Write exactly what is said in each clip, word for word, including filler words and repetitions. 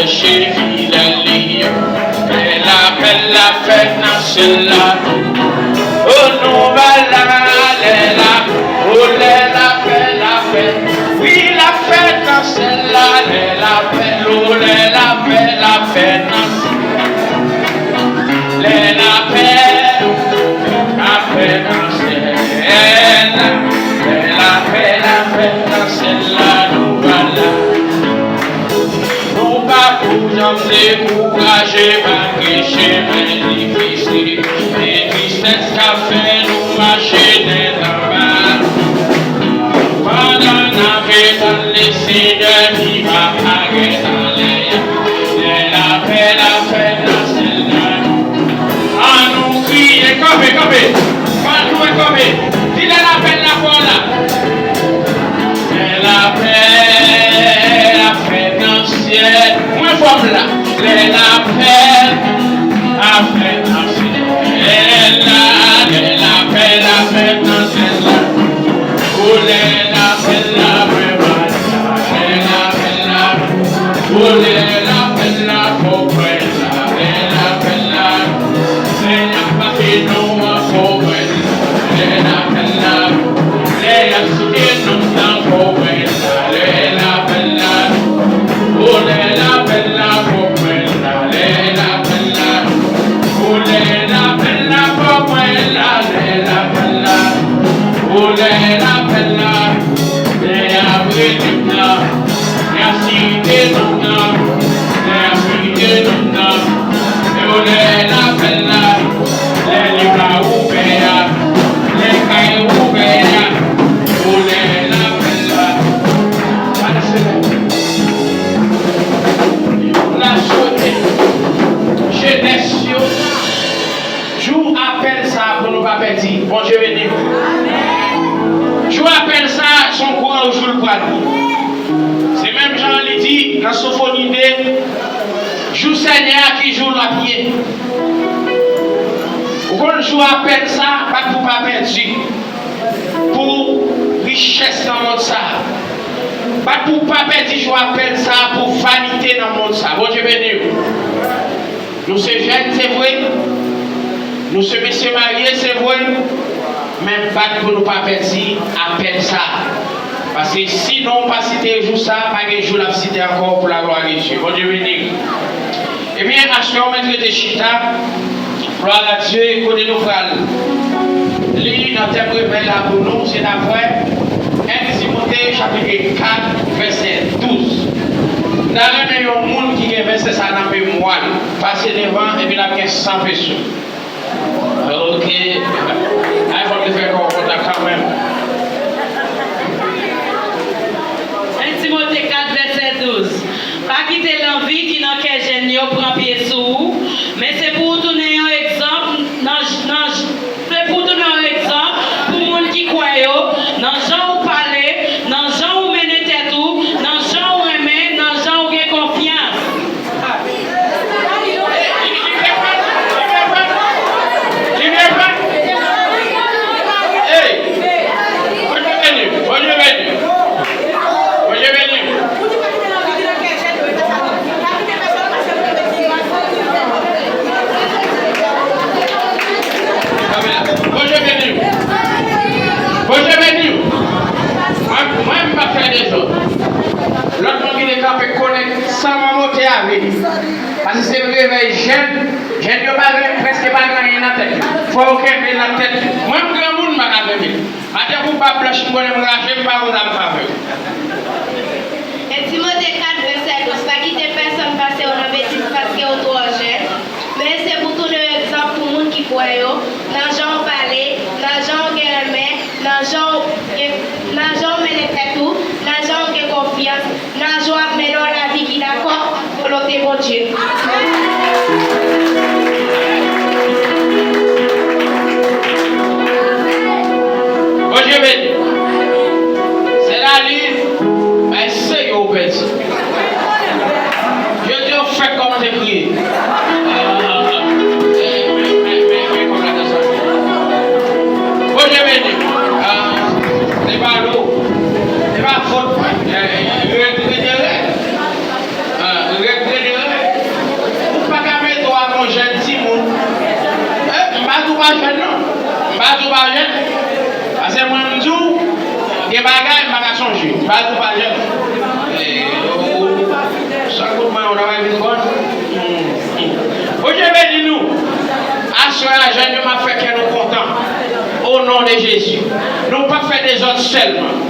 Cheri lè li yo, lè lapè, lapè nan syèl la. O nou ba la, lè la, o lè lapè, lapè. Wi, lapè nan syèl la, lè lapè, o lè lapè, lapè nan syèl la. Lè lapè, lapè nan syèl la. Lè lapè, lapè nan syèl la, nou ba la. Nou pa pou janm dekouraje malgre chemen difisil e tristès k ap fè nou mache tèt anba. Pandan n ap etann Lesenyè ki va parèt anlè a, lè lapè, lapè nan syèl la. An nou kriye, kanpe, kanpe. An nou kanpe. Di lè lapè, lapè la. Lè lapè, lapè nan syèl. Mwen fò m la. Lè lapè, lapè nan syèl la. Lè lapè, lapè nan syèl la. O lè lapè, lapè, lè lapè, lapè. O lè lapè, lapè, lè lapè, lapè. Senyè pase nou an fò mwen. Lè lapè la, lè y ap site non nan fò mwen. Lè lapè la, o lè lapè la fò mwen. Lè lapè la, o lè lapè la fò mwen. Lè lapè la, o lè lapè la, lè y ap rele m nan. Lè y ap site non nan, lè y ap site non nan, e o lè lapè la, lè liv la ouvè a, lè kay ouvè a, o lè lapè la. Pase la. N ap swete jenès yo. Jou apèl sa a pou nou pa pèdi. Bondye beni w. Jou apèl sa a, se yon gran jou l pral ye. Se menm jan li di nan Sofoni de, jou Senyè a ki jou l ap ye. Ou konn jou apèl sa a, pa t pou pa pèdi pou richès nan mond sa a. Pa t pou pa pèdi jou apèl sa a pou vanite nan mond sa a. Bondye beni w. Nou se jèn, se vre. Nou se mesye marye, se vre. Men bat pou nou pa pèdi apèl sa a. Paske si non w pa site jou sa a, pa gen jou l ap site ankò pou laglwa de Dye. Bondye beni w. Ebyen, aswè w mèt rete chita. Glwa a Dye, kote nou pral li nan tèm revèy la pou nou, se daprè en Timote chapit kat, vèsè douz. M ta renmen yon moun ki gen vèsè sa nan memwa l. Pase devan, epi n ap gen san peso. Ok. Ay, fò m te fè kò w kontan kanmenm. En Timote kat, vèsè douz. Pa kite lanvi ki nan kè jèn yo pran pye sou ou, men se pou w tounen yon egzanp nan, nan, se pou w tounen yon egzanp pou moun ki kwè yo, nan jan w pale, nan jan w mennen tèt ou, nan jan w renmen, nan jan w gen konfyans. Li byen pran, li byen pran, li byen pran. Ey! Bondye beni w, Bondye beni w. Bondye beni w. Bondye beni w. Bondye beni w. Mwen, mwen, m p ap fè dezòd. Lòt moun ki te kanpe konnen sa mwen monte avè li. Paske se revèy jèn. Jèn yo pa gen, prèske pa gen anyen nan tèt yo. Fò yo kenbe nan tèt yo. Mwen, m granmoun, m pa ka kenbe. Atè pou bab blanch, m konnen m raje, m pa konn sa m favè. En Timote kat, vèsè douz. Pa kite pèsonn pase w nan betiz paske w twò jèn, men se pou tounen yon egzanp pou moun ki kwè yo, nan jan w pale, nan jan w gen renmen, nan jan w gen, nan jan w mennen tèt ou, nan jan w gen konfyans, nan jan w ap mennen yon lavi ki dakò ak volonte Bondye. Bondye beni. Sè Lali, bay serye w pèdi. Jodi a w fèk kòmanse kriye. Ah, men, men, men, men, kòm la de sa. Bondye beni. Ah, se pa nou. Se pa fòt mwen. Eh, rèd rete rèd. Ah, rèd rete Bagay m pa ka sonje. Bagay ou pa jèn. Eh, ou, ou, sa kout mwen, ou nan vin bon. Hmm, hmm. Bondye beni nou. Aswè a, jèn yo, m ap fè kè nou kontan. O non de Jezi. Nou p ap fè dezòd sèlman.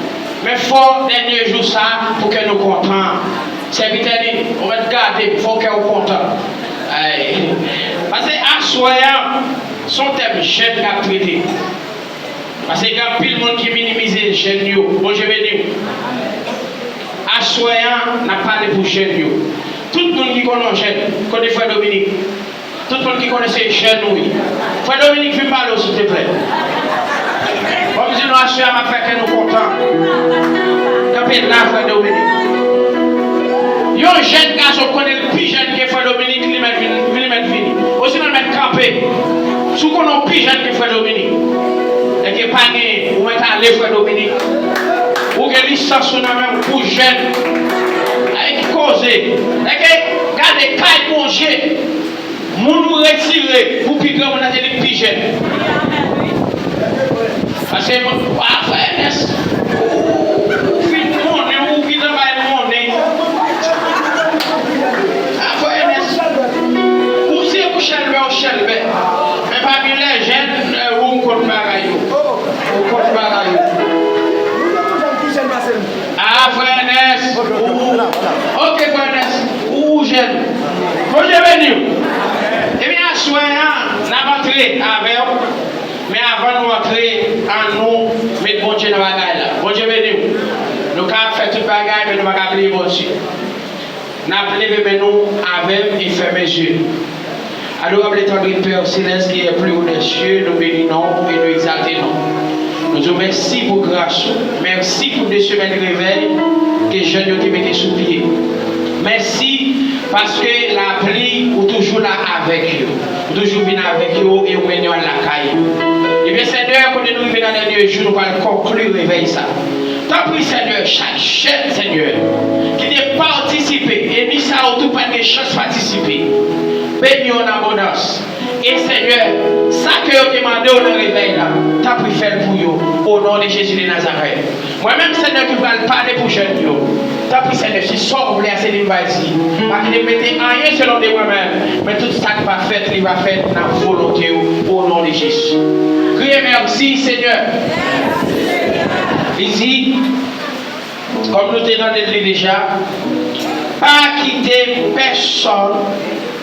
Men fò dènye jou sa pou kè nou kontan. Sèvitè li, ou mèt gade m, fò kè w kontan. Ay. Paske aswè a, se yon tèm jèn k ap trete. Paske gen anpil moun ki minimize jèn yo. Bondye beni w. Aswè a, n ap pale pou jèn yo. Tout moun ki konn yon jèn, kote frè Dominik? Tout moun ki konnen se jèn ou ye. Frè Dominik, vin pale w, silteplè. Bon, m di nou, aswè a, m ap fè kè nou kontan. Kanpe la, frè Dominik. Yon jèn gason konnen l pi jèn ke frè Dominik, li mèt vin, li mèt vini. Osinon, l mèt kanpe. Si w konnen w pi jèn ke frè Dominik, enke pa genyen, ou mèt ale, frè Dominik. Ou gen lisans ou nan men w pou jèn. Ay, ki koze. Enke, gade, kay Bondye. Moun ou retire pou pi granmoun nan se li k pi jèn. Paske, a, frè Ernest, ou, ou fin monnen, ou vin anba yon monnen. A, frè Ernest, ou se pou chèlbè, ou chèlbè. Men pami lè jèn, eh, ou kont bagay yo. Ou kont bagay yo. A, frè Ernest, ou, ok, frè Ernest, ou jèn. Bondye beni w. Ebyen, aswè a, n ap antre avè w. Men avan nou antre, ann nou met Bondye nan bagay la. Bondye beni w. Nou ka fè tout bagay, men nou pa ka bliye Bondye. N ap leve men nou avè m e fèmen zye. Adorable et tendre Père céleste qui est plus haut des cieux, nou beni non w e nou egzalte non w. Nou di w mèsi pou gras ou. Mèsi pou de semèn revèy ke jèn yo te mete sou pye. Mèsi paske lapli, ou toujou la avèk yo. Ou toujou vin avèk yo e ou mennen yo al lakay yo. Ebyen, Senyè, kote nou rive nan dènye jou, nou pral konkli revèy sa. Tanpri, Senyè, chak jèn, Senyè, ki te patisipe, e ni sa yo tou pa t gen chans patisipe, beni yo an abondans. E, Senyè, sa ke yo te mande w nan revèy la, tanpri, fè l pou yo, o non de Jezi de Nazarèt. Mwen menm, Senyè, ki pral pale pou jèn yo. Tanpri, Senyè, si sa w vle a, se li m va di. Pa kite m mete anyen selon de mwen menm, men tout sa k va fèt, li va fèt nan volonte w, o non de Jezi. Kriye mèsi, Senyè. Li di, kòm nou te tande l li deja, pa kite pèsonn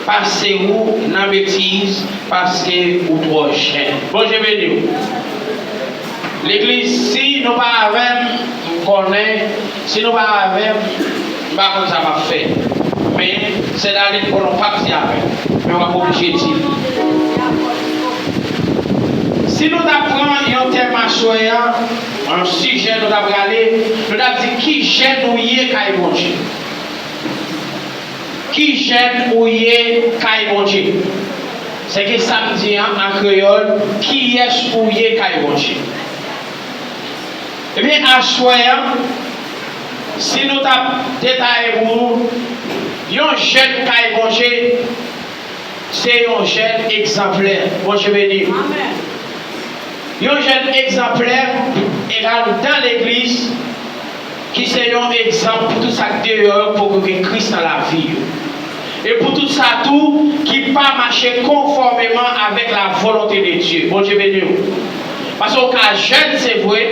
pase ou nan betiz paske ou twò jèn. Bondye beni w. Legliz, si nou pa avè m, m konnen, si nou pa avè m, m pa konn sa m ap fè. Men, Sè David konnen w p ap di avè m, men w ap oblije di l. Si nou ta pran yon tèm aswè a, yon sijè nou ta prale, nou ta di ki jèn ou ye kay Bondye. Ki jèn ou ye kay Bondye? Se ki sa m di an, an kreyòl, kiyès ou ye kay Bondye? Ebyen, aswè an, si nou t ap detaye pou nou, yon jèn kay Bondye, se yon jèn egzanplè. Bondye beni w. Amèn. Yon jèn egzanplè, e anndan legliz, ki se yon egzanp pou tout sa k deyò yo, pou yo gen Kris nan lavi yo. E pou tout sa tou ki pa mache konfòmeman avèk la volonte de Dye. Bondye beni w. Paske ou ka jèn, se vre,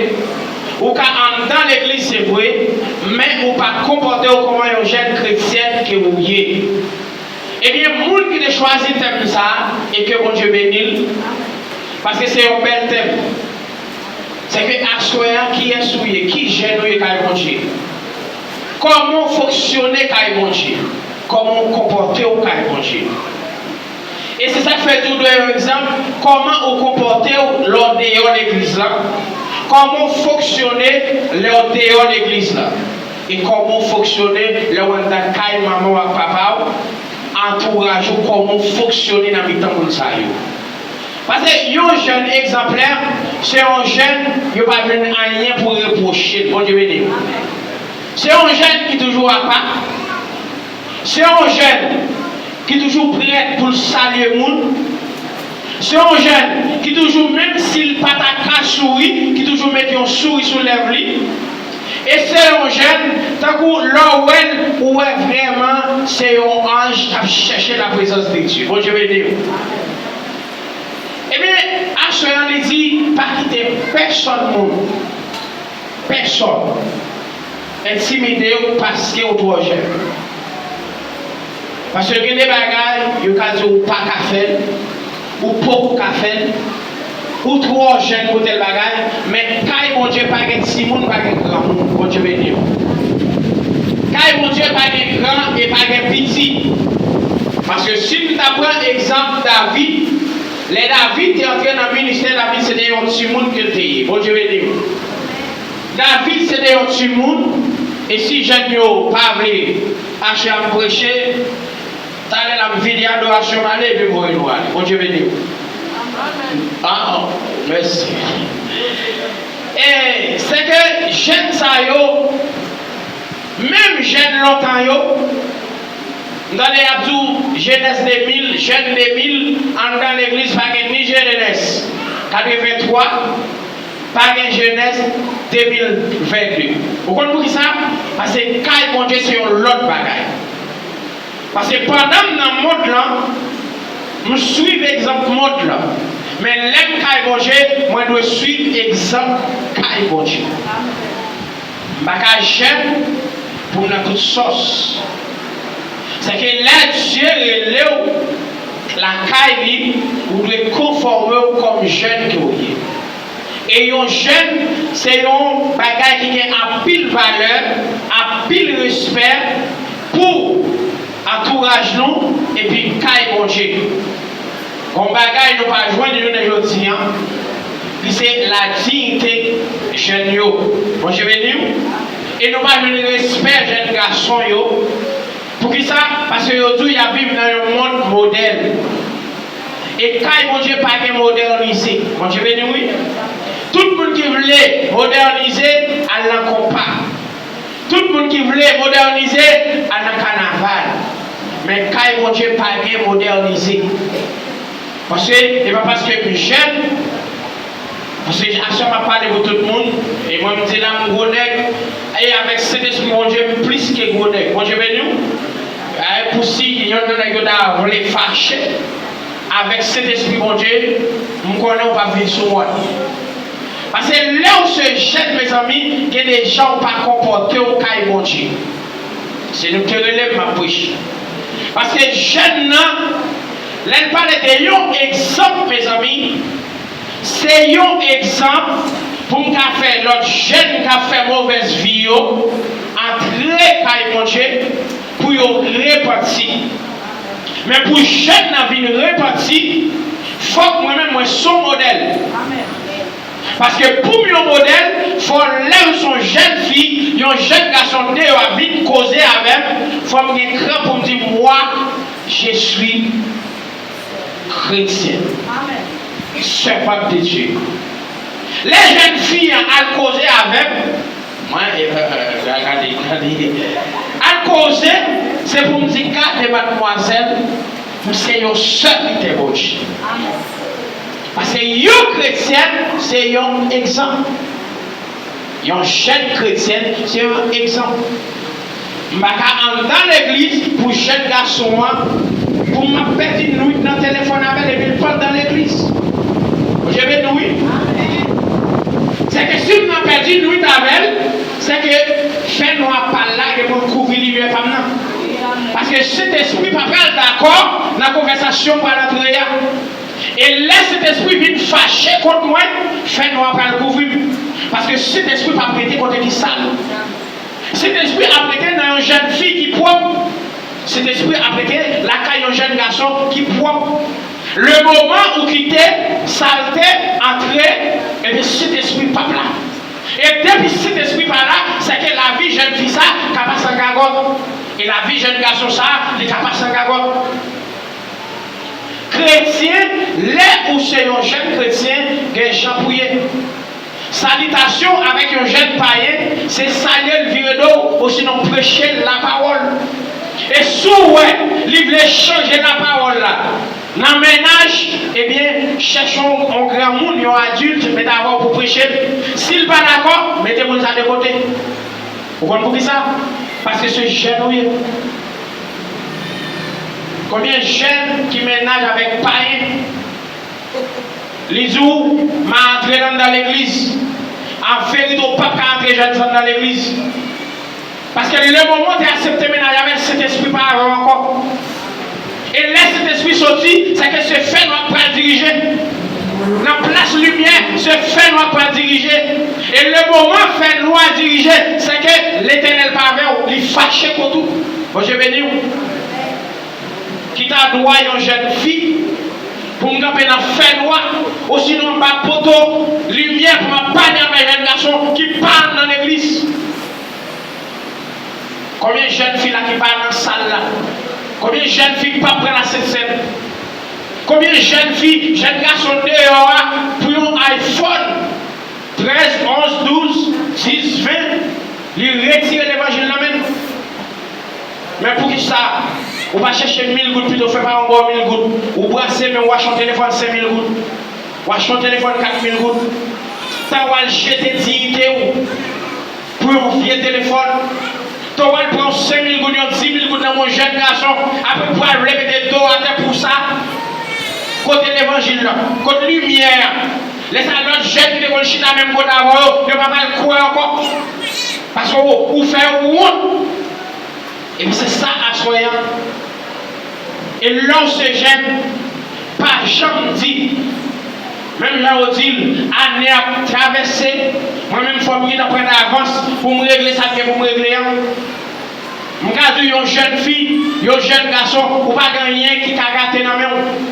ou ka anndan legliz, se vre, men ou pa konpòte w kòman yon jèn kretyèn ke ou ye. Ebyen, moun ki te chwazi tèm sa a, e ke Bondye beni l, paske se yon bèl tèm. Se ke aswè a, kiyès ou ye? Ki jèn ou ye kay Bondye? Kòman w fonksyone kay Bondye? Kòman w konpòte w kay Bondye? E se sa k fè tou dwe yon egzanp, kòman ou konpòte w lè w deyò legliz la? Kòman w fonksyone lè w deyò legliz la? E kòman w fonksyone lè w anndan kay manman w ak papa w, antouraj ou, kòman w fonksyone nan mitan moun sa yo? Paske yon jèn egzanplè, se yon jèn yo pa jwenn anyen pou repwoche l. Bondye beni w. Se yon jèn ki toujou apa. Se yon jèn ki toujou prèt pou l salye moun. Se yon jèn ki toujou, menm si l pa ta ka souri, ki toujou met yon souri sou lèv li. jèn, tankou lè w wè l, ou wè vrèman se yon anj k ap chèche laprezans de Dye. Bondye beni w. Ebyen, aswè an, li di, pa kite pèsonn moun, pèsonn, entimide w paske w twò jèn. Paske gen de bagay, yo ka di w pa ka fè l, ou poko ka fè l, ou twò jèn pou tèl bagay, men kay Bondye pa gen timoun, pa gen granmoun. Bondye beni w. Kay Bondye pa gen gran e pa gen piti. Paske si n ta pran egzanp David, lè David te antre nan ministè, David se te yon timoun ke l te ye. Bondye beni w. David se te yon timoun, e si jèn yo pa vle achte ap preche, talè la m vide adorasyon m ale epi m voye nou ale. Bondye beni w. Ah, mèsi. E se ke jèn sa yo, menm jèn lontan yo, m tande y ap di w jenès de mil, jèn de mil, anndan legliz pa gen ni jenès katrevenntwa, pa gen jenès de mil vennde. Ou konn poukisa? Paske kay Bondye se yon lòt bagay. Paske pandan m nan mond lan, m swiv egzanp mond lan. Men lè m kay Bondye, mwen dwe swiv egzanp kay Bondye. M pa ka jèn pou m nan tout sòs. Sèke lè Dye rele w lakay li, ou dwe konfòme w kòm jèn ke w ye. E yon jèn, se yon bagay ki gen anpil valè, anpil respè pou antouraj nou, epi kay Bondye. Yon bagay nou pa jwenn jounen jodi a, ki se ladiyite jèn yo. Bondye beni w. E nou pa jwenn respè jèn gason yo. Poukisa? Paske yo di w y ap viv nan yon mond modèn. E kay Bondye pa gen modènize. Bondye beni w, wi. Tout moun ki vle modènize, al nan konpa. Tout moun ki vle modènize, al nan kanaval. Men kay Bondye pa gen modènize. Paske, e pa paske m jèn, paske aswè m ap pale pou tout moun, e mwen m di la m gwo nèg, e avèk Sentespri Bondye m plis ke gwo nèg. Bondye beni w. E pou si yonn nan nèg yo ta vle fache, avèk Sentespri Bondye, m konnen w p ap vin sou mòn. Paske lè w se jèn, mezanmi, gen de jan w pa konpòte w kay Bondye. Se nou ki te rele m, m ap preche. Paske jèn nan, lè l pale de yon egzanp, mezanmi, se yon egzanp pou m ka fè lòt jèn k ap fè movèz vi yo antre kay Bondye pou yo repanti. Men pou jèn nan vin repanti, fòk mwen menm mwen se yon modèl. Paske pou m yon modèl, fò lè m se yon jèn fi, yon jèn gason deyò a vin koze avè m, fò m gen kran pou m di, moi, je suis chrétienne, servante de Dieu. Lè jèn fi an al koze avè m, mwen, e, e, e, gade, gade, al koze, se pou m di, gade madmwazèl, m se yon sèvitè Bondye. Paske yon kretyèn, se yon egzanp. Yon jèn kretyèn, se yon egzanp. M pa ka anndan legliz pou jèn gason an, pou m ap pèdi nwit nan telefòn avè l epi l pa anndan legliz. Bondye beni w, wi. Sèke si m nan pèdi nwit avè l, sèke fènwa pa l la gen pou l kouvri limyè pa m nan. Paske Sentespri pa pral dakò nan konvèsasyon m pral antre a. E lè Sentespri vin fache kont mwen, fènwa pral kouvri m. Paske Sentespri p ap rete kote ki sal. Sentespri ap rete nan yon jèn fi ki pwòp. Sentespri ap rete lakay yon jèn gason ki pwòp. Le moman ou kite salte antre, ebyen Sentespri p ap la. E depi Sentespri pa la, sèke lavi jèn fi sa ka pase an gagòt. E lavi jèn gason sa, li ka pase an gagòt. Kretyen, lè ou se yon jèn kretyen, gen jan pou ye. Salitasyon avèk yon jèn payen, se salye l vire do, osinon preche l lapawòl. E si w wè li vle chanje lapawòl la nan mennaj, ebyen, chèche yon, yon granmoun, yon adilt, mete avè w pou preche l. Si l pa dakò, mete moun sa de kote. Ou konn poukisa? Paske se jèn ou ye. Konbyen jèn ki mennaj avèk payen? Li di w, "M a antre l anndan legliz." An verite, w p ap ka antre jèn fi anndan legliz. Paske lemoman w te aksepte mennaj avè l, Sentespri pa avè w ankò. E lè Sentespri soti, se ke se fènwa k pral dirije. Nan plas limyè, se fènwa k pral dirije. E lemoman fènwa dirije, se ke Letènèl pa avè w, li fache kont ou. Bondye beni w. Ki ta dwa yon jèn fi pou m kanpe nan fènwa, osinon anba poto limyè pou m ap pale avèk jèn gason ki pa al nan legliz? Konbyen jèn fi la ki pa al nan sal la? Konbyen jèn fi ki p ap pran Lasentsèn? Konbyen jèn fi, jèn gason deyò a pou yon iPhone trèz, onz, douz, dis, ven, li retire levanjil nan men l? Men poukisa ou pa chèche mil goud pito, fè paran ba w mil goud? Ou brase men w achte yon telefòn senk mil goud, w achte yon telefòn kat mil goud. Tan w al jete diyite w pou yon vye telefòn. Tan w al pran yon senk mil goud, yon dis mil goud nan men yon jèn gason, apre pou al vle mete do w atè pou sa. Kote levanjil la? Kote limyè a? Lè sa lòt jèn ki te konn chita menm kote avè w yo, yo pa pral kwè ankò. Paske ou, ou fè yo wont. Epi se sa aswè an. E lè w se jèn, pa janm di, menm jan yo di l, ane ap travèse, mwen menm fò m gentan pran davans pou m regle sa k gen pou m regle an. M ka di w yon jèn fi, yon jèn gason, ou pa gen anyen ki ka gate nan men w.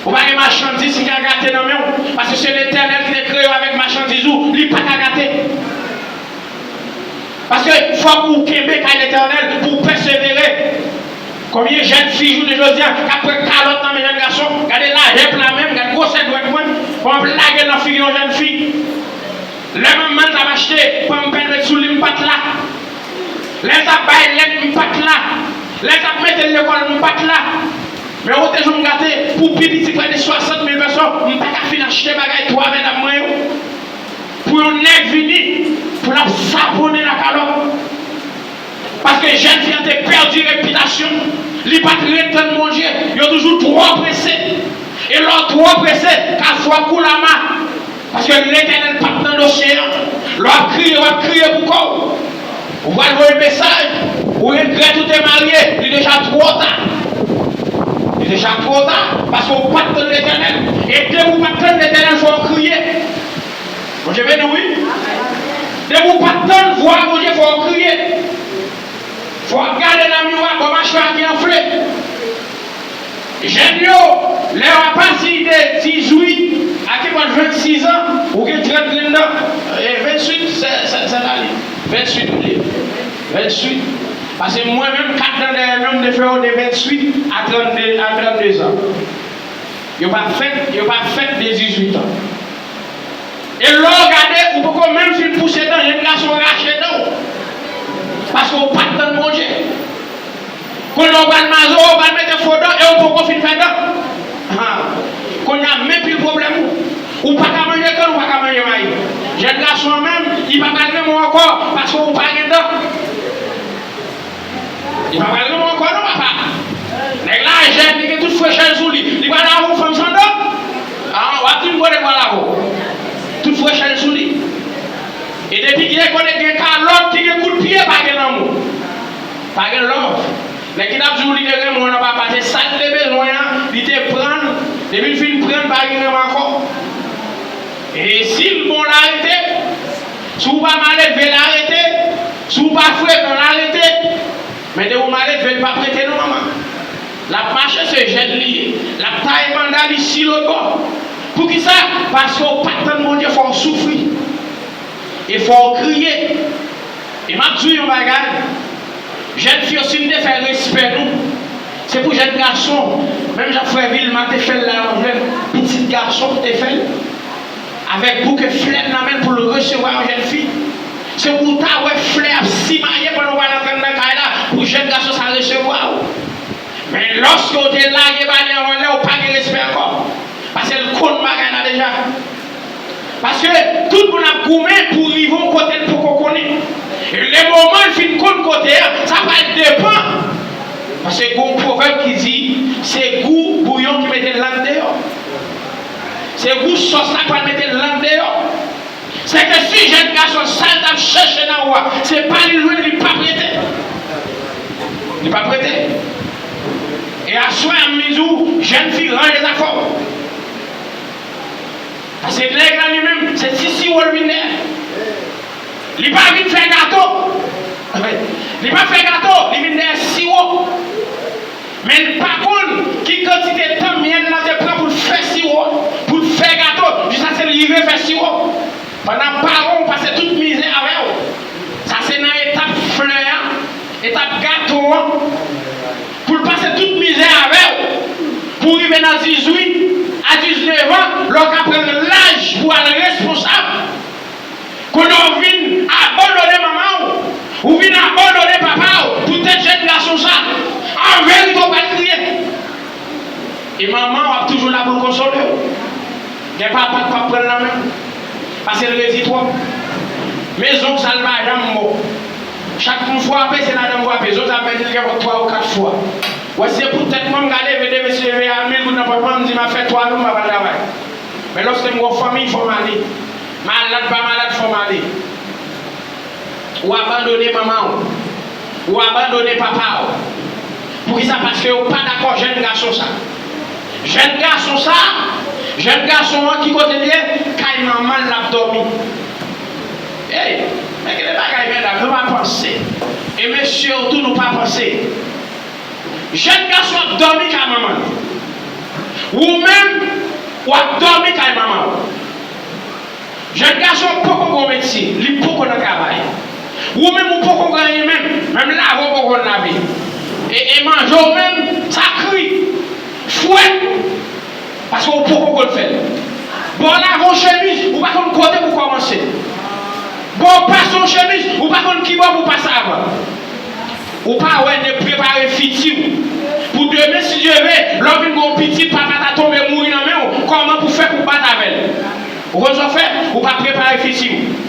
Ou pa gen machandiz ki ka gate nan men w, paske se Letènèl ki te kreye w avèk machandiz ou, li pa ka gate. Paske fòk ou kenbe kay Letènèl pou w pèsevere. Konbyen jèn fi jounen jodi a k ap pran kalòt nan men jèn gason? Gade lajè pla men m, gade gwosè dwèt mwen, pou m ap lage l nan figi yon jèn fi. Lè manman l t ap achte panmpèl met sou li, m pa t la. Lè l t ap bay lèt, m pa t la. Lè l t ap mete l lekòl, m pa t la. Men ou te jwenn gate, pou pi piti prè de swasant mil peso, m pa ka fin achte bagay twa medam mwen yo. Pou yon nèg vini, pou l ap saponnen nan kalòt. Paske jèn fi an te pèdi repitasyon l. Li pa t ret tann Bondye. Yo toujou twò prese. E lè w twò prese, kalfou a koulama. Paske Letènèl p ap nan dosye an. Lè w ap kriye, w ap kriye pou kò w. Ou pral voye mesaj, ou regrèt ou te marye, li deja twò ta. Li deja twò ta, paske ou pa t tann Letènèl. E depi ou pa t tann Letènèl, fò w kriye. Bondye beni w, wi. Depi ou pa t tann vwa Bondye, fò w kriye. Fò w ap gade nan miwa, bò machwa ki anfle. Jèn yo, lè w apati de dizuit a ki pral vennsis an, ou gen trant grenn dan. E vennsuit, se, se, se la li. Vennsuit, ou bliye. Vennsuit. Paske mwen menm, kat dan dèyè men m, m te fè yo de vennsuit a trannde, a trannde zan. Yo pa fèt, yo pa fèt de dizuit an. E lè w gade, ou poko menm fin pouse dan, jèn gason rache dan w. Paske w pa t tann Bondye. Kounye a w pral maze, w pral mete fo dan, e w poko fin fè dan. Ha. Kounye a, men pil pwoblèm ou. Ou pa ka manje kann, ou pa ka manje mayi. Jèn gason an menm, li pa pral renmen w ankò, paske ou pa gen dan. Li pa pral renmen w ankò non, papa. Nèg la jèn, li gen tout frechè l sou li. Li pral avè yon fanm san dan? Ah, w ap di m kote l pral avè w. Tout frechè l sou li. E depi gen kote gen kalòt, ki gen kout pye, pa gen lanmou. Pa gen love. Nèg ki t ap di w li te renmen w nan, papa, se sa l te bezwen an, li te pran l. Depi l fin pran l, pa gen renmen ankò. E si l bon, l a rete. Si w pa maledve, l a rete. Si w pa frekan, l a rete. Men depi w maledve, l p ap rete non, manman. L ap mache, se jèn li ye. L ap taye banda li si lòt bò. Poukisa? Paske w pa t tann Bondye, fò w soufri. E fò w kriye. E m ap di w yon bagay. Jèn fi yo, si n te fè respè nou, se pou jèn gason, menm jan frè Vilma te fè l la, yon jèn pitit gason te fè l, avèk bouke flè nan men l pou l resevwa yon jèn fi. Se pou w ta wè flè ap simaye pandan w pral antre anndan kay la, pou jèn gason sa resevwa w. Men lòske w te lage ba li anvan lè, w pa gen respè ankò. Paske l konn bagay la deja. Paske tout moun ap goumen pou rive yon kote l poko konnen. E lè kote a, sa pral depann. Paske gen yon pwovèb ki di, se gou bouyon ki mete lang deyò. Se gou sòs la k pral mete lang deyò. Se ke si jèn gason sa l t ap chèche nan ou a, se pa li l jwenn, li p ap rete. Li p ap rete. E aswè a, m vin di w, jèn fi, ranje zafè w. Paske nèg la li menm, se ti siwo l vin dèyè. Li pa vin fè gato. Li pa fè gato, li vin dèyè siwo. Men l pa konn ki kantite tan myèl la te pran pou l fè siwo, pou l fè gato, jiskaske l rive fè siwo. Pandan paran w pase tout mizè avè w. Sa se nan etap flè a, etap gato an. Pou l pase tout mizè avè w. Pou w rive nan dizuit a diznèf an, lè w ka pran laj pou w al responsab. Kounye a w vin abandone manman w, ou vin abandone papa w poutèt jèn gason sa. An verite, w pral kriye. E manman w ap toujou la pou l konsole w. Gen papa k p ap pran l nan men w. Paske l redi twòp. Men zong sa l pa janm bon. Chak m frape, se ladan m frape. Zong sa m pèdi l gen twa ou kat fwa. Wè, se poutèt mwen m ka leve demen, si leve a mil goud nan pòch mwen, m di m ap fè twa jou m pa pral travay. Men lòske m gen yon fanmi, fò m ale. Malad pa malad, fò m ale. Ou abandone manman w. Ou abandone papa w. Poukisa? Paske yo pa dakò jèn gason sa. Jèn gason sa, jèn gason an ki kote l ye? Kay manman l l ap dòmi. Ey, men gen de bagay, medam, nou pa panse. E mesye yo tou, nou pa panse. Jèn gason ap dòmi kay manman l. Ou menm, w ap dòmi kay manman w. Jèn gason an poko gen yon metye, li poko nan travay. Ou menm, ou poko gen anyen menm, menm lave w poko konn lave. E, e manje w menm, sa kri, fwèt, paske w poko konn fè l. Bon, w lave yon chemiz, ou pa konn kote pou kòmanse. Bon, w pase yon chemiz, ou pa konn kibò pou pase avan. Ou pa wè de prepare fiti w. Pou demen, si Dye ve, lè w vin gen yon pitit, papa ta tonbe mouri nan men w, kòman pou fè pou bat avè l? Ou konn sa w fè? Ou pa prepare fiti w.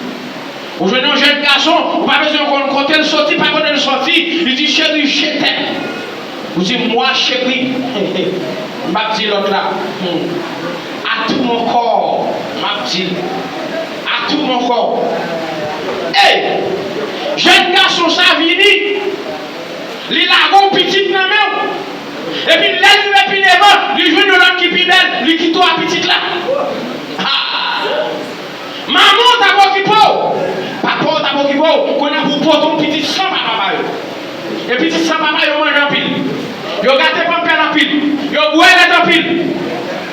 Ou jwenn yon jèn gason, ou pa bezwen konn kote l soti, pa kote l soti, li di, cheri, je t'aime. Ou di, moi, chérie. M p ap di lòt la. Hmm. À tout mon corps, m ap di l. À tout mon corps. Ey! Jèn gason sa vini, li lage yon pitit nan men w. Epi lè l rive pi devan, li jwenn yon lòt ki pi bèl, li kite w a pitit la. Ha! Manman w t ap okipe w. Papa w t ap okipe w. Kounye a pou w pote yon pitit san papa pa yo. E pitit san papa yo manje anpil. Yo gate panpèl anpil. Yo bwè lèt anpil.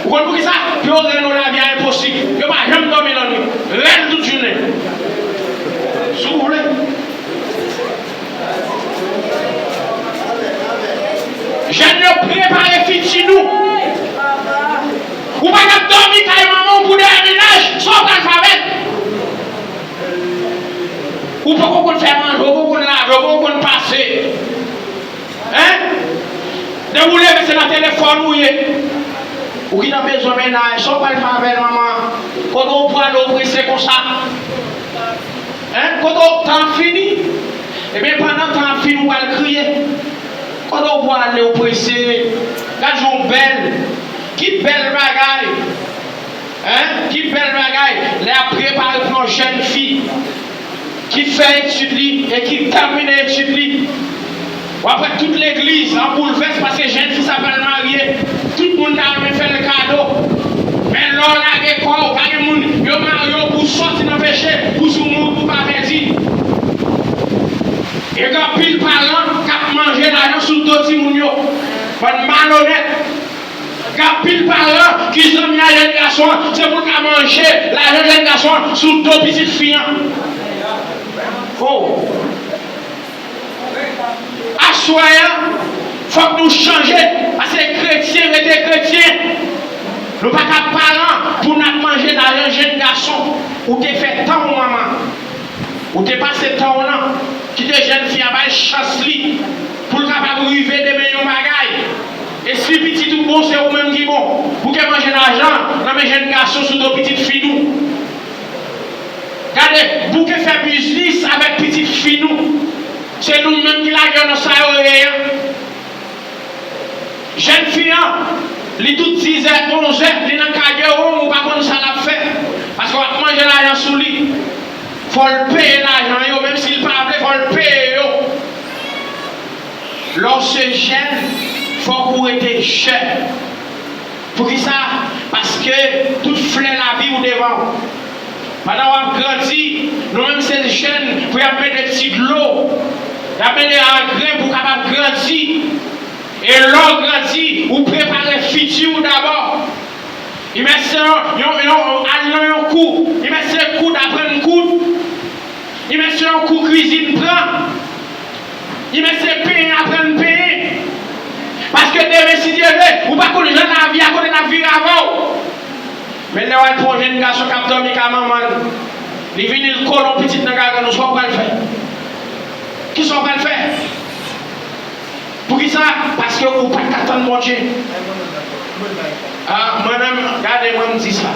Ou konn poukisa? Pou yo rann nou lavi a enposib. Yo pa janm dòmi lannwit. Rèl tout jounen. Si w vle. Jèn yo, prepare fiti nou. Ou pa ka ap dòmi kay manman w pou dèyè mennaj, sa w pral fè avè l? Ou poko konn fè manje, ou poko konn lave, ou poko konn pase. Hein? Depi w leve, se nan telefòn ou ye. Ou gentan bezwen mennaj, sa w pral fè avè l, manman? Kote w prale, w prese konsa? Hein? Kote w, tan ap fini? Ebyen, pandan tan ap fini, w pral kriye. Kote w prale, w prese? Gad jan w bèl. Ki bèl bagay! Hein? Ki bèl bagay! Lè y ap prepare pou yon jèn fi ki fè etid li e ki tèmine etid li. W ap wè tout legliz an boulvès paske jèn fi sa pral marye. Tout moun ta renmen fè l kado. Men lè w lage kò w, pa gen moun, yo marye w pou w sòti nan peche, pou sou moun pou w pa pèdi. E gen anpil paran k ap manje lajan sou do timoun yo. Bann malonèt. Gen anpil paran ki zanmi a jèn gason an, se pou l ka manje lajan jèn gason an sou do pitit fi an. Oh! Aswè a, fòk nou chanje, paske kretyen rete kretyen. Nou pa ka paran pou n ap manje lajan jèn gason. Ou te fè tan w, manman. Ou te pase tan w lan. Kite jèn fi a bay chans li pou l kapab rive demen yon bagay. E si pitit ou bon, se ou menm ki bon. Bouke manje lajan nan men jèn gason sou do pitit fi nou. Gade, bouke fè biznis avèk pitit fi nou. Se nou menm ki lage yo nan sa yo ye a. Jèn fi an, li tout dizè, onzè, li nan kay de wonm, ou pa konn sa l ap fè. Paske w ap manje lajan sou li. Fò l peye lajan yo, menm si l pa vle, fò l peye yo. Lè w se jèn, fòk ou rete jèn. Poukisa? Paske tout flè lavi ou devan w. Pandan w ap grandi, nou menm se jèn pou y ap mete ti dlo, y ap mete angren pou w kapab grandi. E lè w grandi, ou prepare fiti w dabò. Imèse yon, yon, yon, al nan yon kou, imèse koud, aprann koud. Imèse yon kou kwizin pran. Imèse penyen, aprann penyen. Paske demen, si Dye vle, ou pa konn jan lavi a kote l ap vire avè w. Men lè w al pran yon jèn gason k ap dòmi kay manman l, li vini, l kole yon pitit nan gagann ou, sa w pral fè? Kisa w pral fè? Poukisa? Paske ou pa t ka tann Bondye. Ah, mwen menm, gade, mwen m di sa.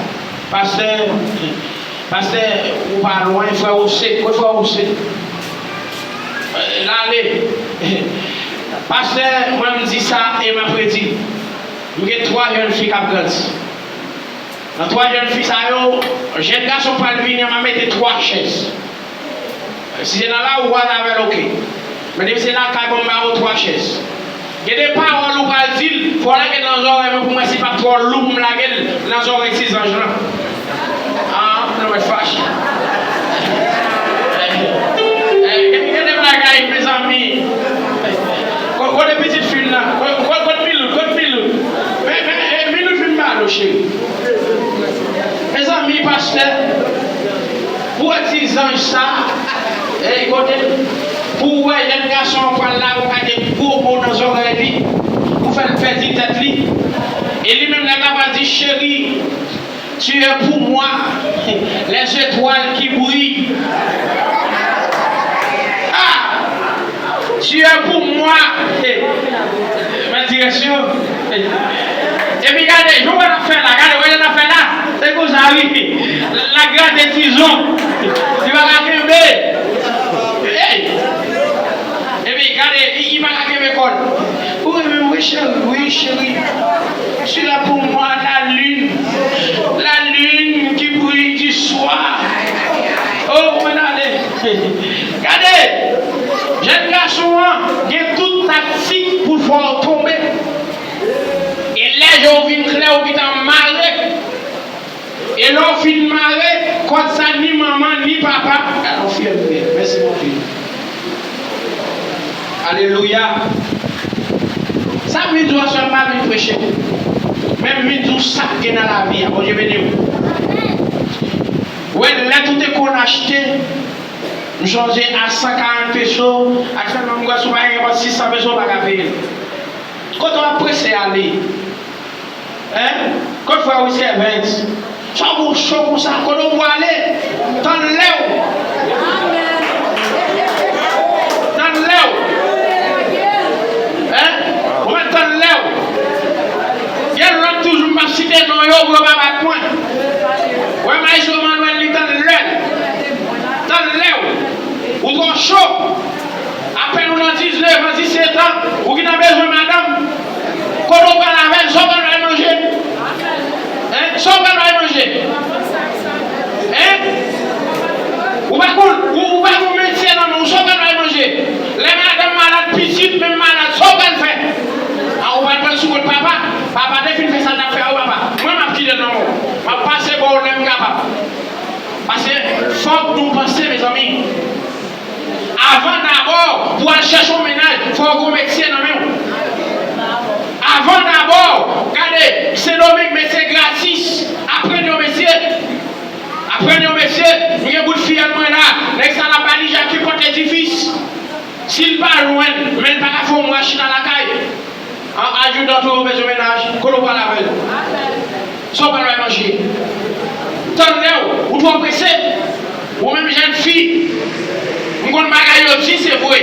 Pastè, pastè, ou pa lwen, frè Wose, kote frè Wose? Eh, l ale. Pastè, mwen m di sa e m ap redi. M gen twa jèn fi k ap grandi. Nan twa jèn fi sa yo, jèn gason pral vini, m a mete twa chèz. Si se nan lari ou kwaze avè l, oke. Men depi se lakay, bon, m ba ou twa chèz. Gen de pawòl ou pral di l, fò w lage l nan zòrèy mwen pou m wè si l p ap twò lou pou m lage l nan zòrèy ti zanj lan. Ah, nou mèt fache. Eh, eh, gen, gen de bagay, mezanmi. Ko-, kote pitit fi m nan? Ko-, ko-, kote Miloud? Kote Miloud? Men, men, eh, Miloud vin ba nou, cheri. Mezanmi, pastè, pou wè ti zanj sa, ey, kote l? Pou wè jèn gason an pral lage yon kate gwo mo nan zòrèy li, pou fè l pèdi tèt li. E li menm, nèg la pral di, chérie, tu es pour moi les étoiles qui brillent. Ah! Tu es pour moi. Men direksyon. Epi gade, jan w wè l ap fè la, gade, w wè jan l ap fè la. Se konsa, wi. L ap grate tizon. Li pa ka kenbe. Ey! Epi gade, li, li pa ka kenbe kò l. Ou renmen m, wi, cheri, wi, cheri. Tu es pour moi la lune, la lune qui brille du soir. Oh, mwen ale. Gade, jèn gason an gen tout taktik pou l fè w tonbe. E lè je w vin klè, ou gentan mare. E lè w fin mare, kòd sa ni manman, ni papa. Gade yon fyèl li ye. Mèsi, mon Dieu. Alelouya. Sa m vin di w aswè, m pa vin preche. Men m vin di w sa k gen nan lavi a. Bondye beni w. Wè, lèt ou te konn achte, m sonje a san karant peso, aktyèlman m kwè si w pa gen nenpòt sis san peso, w pa ka peye l. Kote w ap prese ale? Hein? Kot frè Wiskevens? Sa w cho konsa? Kote w prale? Tann lè w. Tann lè w. Hein? Ou mèt tann lè w. Gen lòt toujou, m p ap site non yo pou yo pa bat mwen. Wè, Maestro Manuel, li tann lè l. Tann lè w. Ou twò cho. Apèn ou nan diznèf an, disèt an, ou gentan bezwen madanm. Kote w pral avè l, sa w pral bay manje? Hein? Sa w pral bay manje? Hein? Ou pa konn, ou, ou pa gon metye nan men w, sa w pral bay manje? Lè madanm malad, pitit menm malad, sa w pral fè? A, ou pral pran sou kont papa? Papa te fin fè sa l t ap fè a, wi, papa. Mwen, m ap kite l nan men w. M ap pase bò w lè m kapab. Paske fòk nou panse, mezanmi. Avan dabò, pou al chèche yon mennaj, fò w gen yon metye nan men w. Avan dabò, gade, Sendomeng, metye gratis. Aprann yon metye. Aprann yon metye. M gen bout fiyèl mwen la. Nèg sa la, pa li Jacques ki pòt edifis. Si l pa lwen, men l pa ka fè yon mwa chita lakay. An, ajoute an tou, yo bezwen mennaj. Kote w pral avè l? Sa w pral bay manje? Tann lè w, ou twò prese. Ou menm jèn fi, m konn bagay yo di, se vre.